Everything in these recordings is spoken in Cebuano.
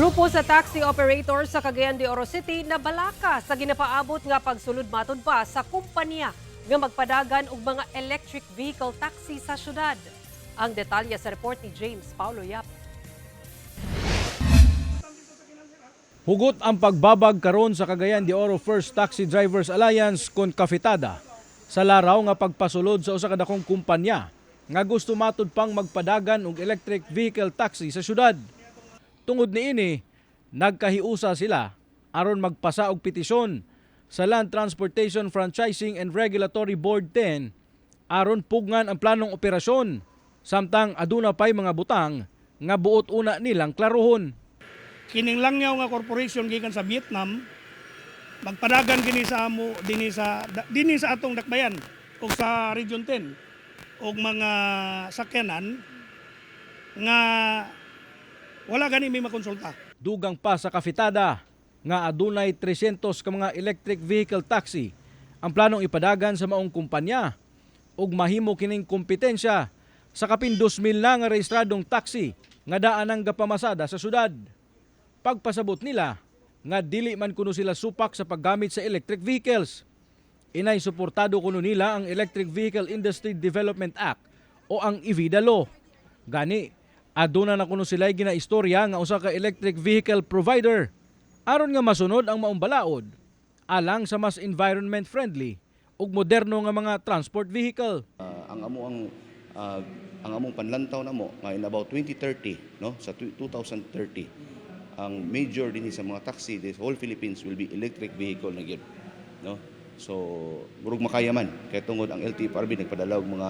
Grupo sa taxi operator sa Cagayan de Oro City nabalaka sa ginapaabot nga pagsulod matud pa sa kumpanya nga magpadagan og mga electric vehicle taxi sa syudad. Ang detalye sa report ni James Paulo Yap. Hugot ang pagbabag karon sa Cagayan de Oro First Taxi Drivers Alliance kon Kafitada sa laraw nga pagpasulod sa usa ka dakong kumpanya nga gusto matud pang magpadagan og electric vehicle taxi sa syudad. Tungod niini, nagkahiusa sila aron magpasa og petisyon sa Land Transportation Franchising and Regulatory Board 10 aron pugngan ang planong operasyon, samtang aduna pay mga butang nga buot una nilang klarohon. Kining Langyaw nga corporation gikan sa Vietnam, magpadagan kini sa amo dinhi sa atong dakbayan ug sa Region 10 og mga sakyanan nga wala gani may makonsulta. Dugang pa sa Kafitada nga adunay 300 ka mga electric vehicle taxi ang planong ipadagan sa maong kumpanya ug mahimo kining kompetensya sa kapin 2,000 na nga rehistradong taxi nga daan ang gapamasada sa syudad. Pagpasabot nila nga dili man kuno sila supak sa paggamit sa electric vehicles. Inay suportado kuno nila ang Electric Vehicle Industry Development Act o ang EVIDA Law. Gani, aduna na kuno sila ginaistorya nga usa ka electric vehicle provider aron nga masunod ang maong balaod alang sa mas environment friendly ug moderno nga mga transport vehicle. Ang among panlantaw namo nga in about 2030, no, sa 2030, ang major dinhi sa mga taxi this whole Philippines will be electric vehicle na gyud, no? So murag makaya man kay tungod ang LTFRB nagpadala og mga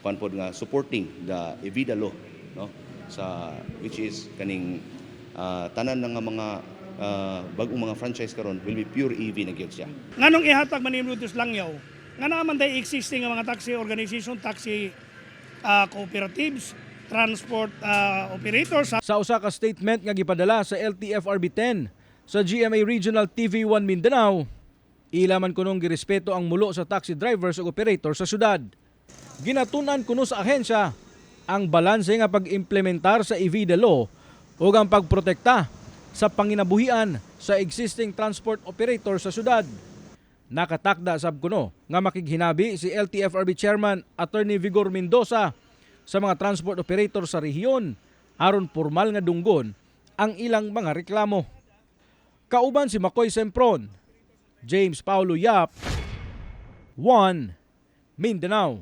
kuan pod nga supporting the EVIDA law, no, sa which is kaning tanan nga mga bag-ong mga franchise karon will be pure EV na gyud siya. Nganong ihatag man nimo dito sa Langyaw nga naa man day existing nga mga taxi organization, taxi cooperatives, transport operators? Sa usa ka statement nga gipadala sa LTFRB 10 sa GMA Regional TV1 Mindanao, ila man kunong girespeto ang mulo sa taxi drivers ug operator sa syudad. Ginatun-an kuno sa ahensya ang balanse nga pag-implementar sa EVIDA law ug ang pagprotekta sa panginabuhian sa existing transport operator sa syudad. Nakatakda sab kuno nga makighinabi si LTFRB Chairman Attorney Vigor Mendoza sa mga transport operator sa rehiyon aron formal nga dunggon ang ilang mga reklamo. Kauban si Makoy Sempron, James Paulo Yap, 1 Mindanao.